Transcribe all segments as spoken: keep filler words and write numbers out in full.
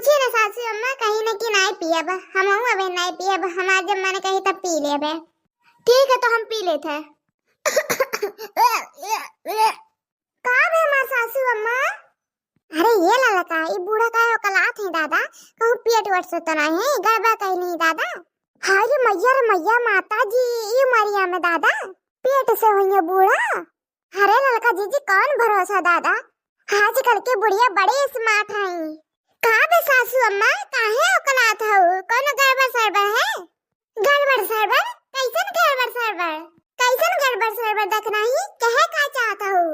जी ना सासू अम्मा, कहीं ना कि नाई पियब, हमहू अबे नाई पियब, हमार जब मन कही तब पी लेबे। ठीक है, तो हम पी लेत है। का बे हमार सासू अम्मा? अरे ये ललका, ई बूढ़ा काहे ओकलात है दादा? कहूँ पेट वेट से तो नहीं है, गड़बड़ कहीं नहीं दादा? हाय रे मैया रे मैया, माता जी, ई उमरिया में दादा पेट से होइए बूढ़ा? अरे ललका जीजी, कौन भरोसा दादा, आजकल के बुढ़िया बड़ी स्मार्ट हैं। का बे सासू अम्मा, काहे ओकलात हऊ? कौनो गड़बड़ सड़बड़ है? गड़बड़ सड़बड़? कैसन गड़बड़ सड़बड़? कैसन गड़बड़ सड़बड़ दखनाही? कहे का चाहत हऊ?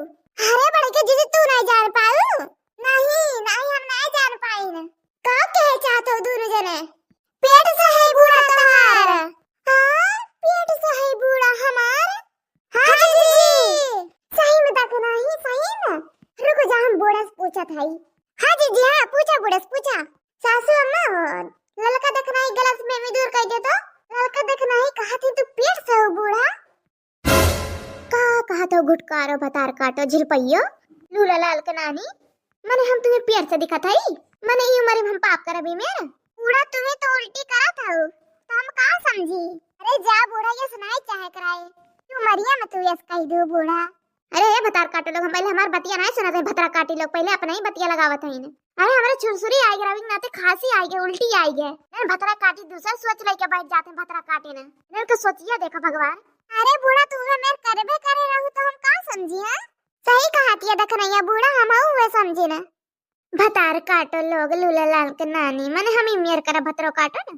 अरे बड़के जीजी, तू नहीं जान पाऊ? नहीं, नहीं, हम नहीं जान पाइन। का कहे चाहत हऊ दोनों जने? पेट से है बूढ़ा तोहार। हाँ, पेट से है बूढ़ा हमार। हाँ, हाँ, जीजी। जीजी। सही में दखनाही, सही में। रुक जा, हम बूढ़ा से पूछत हई। हाँ, जीजी, हाँ, पूछा बूढ़ा से, पूछा। सासू अम्मा, ललका दखनाही गलत फहमी दूर कर दे तो। ललका दखनाही कहत ही, तू पेट से हो बूढ़ा? का कहत हो घुटकारो भतार काटो झिलपइयो, लूला लाल के नानी? मने हम तुम्हें पेट से दिखत हई? मने ई उम्र में हम पाप करबी में? बूढ़ा तुम्हें तो उल्टी करत हऊ, तो हम का समझी? अरे जा बूढ़ा, ये सुनाई चाहे कराए, तू मरिया में तू यस कह दू बूढ़ा। अरे ए भतार काटो लोग, हम पहले हमार बतिया नहीं सुनत है, भतरा काटी लोग पहले अपना ही बतिया लगावत है इन्हें। अरे हमरे छुरछुरी आई गे, रवि नाते खांसी आई गे, उल्टी आई गे। नहीं भतरा काटी दूसर सोच लेके बैठ जाते हैं भतरा काटी ने। इन्हें के सोचिए देखा भगवान। अरे बूढ़ा, तू हमें मेर करबे करे रहू तो हम का समझी, हाँ? सही कहत ये दखनैया बूढ़ा, हम हुए समझी ना। भतार काटो लोग, लूला लाल के नानी, मने हम ही मेर करा भतरो काटो ना।